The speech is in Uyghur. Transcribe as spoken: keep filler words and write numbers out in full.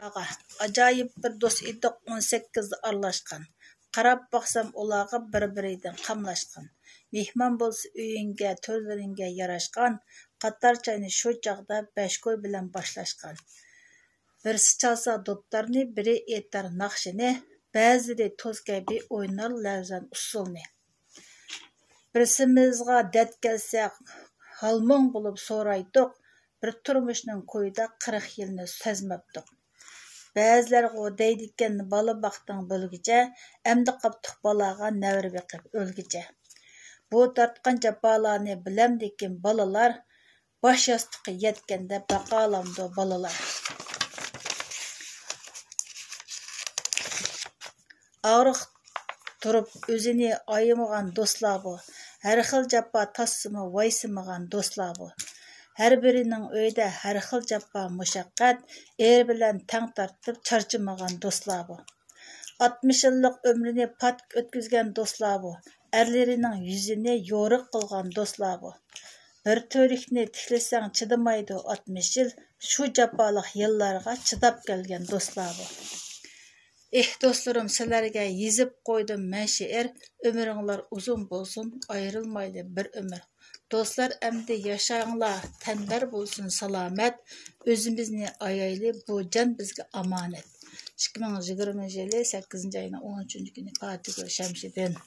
ئاغا، ئاجايىپ بىر دوست ئىدۇق، ئون سەككىزدە ئارىلاشقان. قاراپ باقسام ئۇلارغا بىر-بىرىدىن قاملاشقان. مېھمان بولسا ئۆيۈڭگە، تۆرلىرىڭگە ياراشقان. قاتار چاينى شۇ چاغدا بەشكوي بىلەن باشلاشقان. بىرسى چالسا دۇتارنى، بىرى ئېيتار ناخشىنى، بەزىلىرى توز كەبى ئوينار لەۋزان ئۇسسۇلنى. بىرسىمىزغا دەرد كەلسە، ھالمۇڭ بولۇپ سورايتتۇق، بىر تۇرمۇشنىڭ كويىدا قىرىق يىلنى سەزمەپتۇق. بەزىلەرغۇ دەيدىكەن، بالا باقتىڭ بۆلگۈچە، ئەمدى قاپتۇق بالاغا نەۋرە بېقىپ ئۆلگۈچە. بۇ تارتقان جاپالارنى بىلەمدىكىن بالىلار؟ باش ياستۇققا يەتكەندە باقالامدۇ بالىلار؟ ئاغرىق تۇرۇپ ئۆزىنى ئايىمىغان دوستلار بۇ. ھەر خىل جاپا تارتسىمۇ ۋايسىمىغان دوستلار بۇ. ھەر بىرىنىڭ ئۆيىدە ھەر خىل جاپا مۇشەققەت، ئېرى بىلەن تەڭ تارتىپ چارچىمىغان دوستلار بۇ. ئاتمىش يىللىق ئۆمرىنى پات ئۆتكۈزگەن دوستلار بۇ. ئەرلىرىنىڭ يۈزىنى يورۇق قىلغان دوستلار بۇ. بىر تۈۋرۈكنى تىكلىسەڭ چىدىمايدۇ ئاتمىش يىل، شۇ جاپالىق يىللارغا چىداپ كەلگەن دوستلار بۇ. ئېھ، دوستلىرىم، سىلەرگە يېزىپ قويدۇم مەن شېئىر، ئۆمرۈڭلار ئۇزۇن بولسۇن، ئايرىلمايلى بىر ئۆمۈر. دوستلار، ئەمدى ياشاڭلار، تەنلەر بولسۇن سالامەت، ئۆزىمىزنى ئايايلى، بۇ جان بىزگە ئامانەت. ئىككى مىڭ يىگىرمىنچى يىلى سەككىزىنچى ئاينىڭ ئون ئۈچىنچى كۈنى پاتىگۈل شەمشىدىن.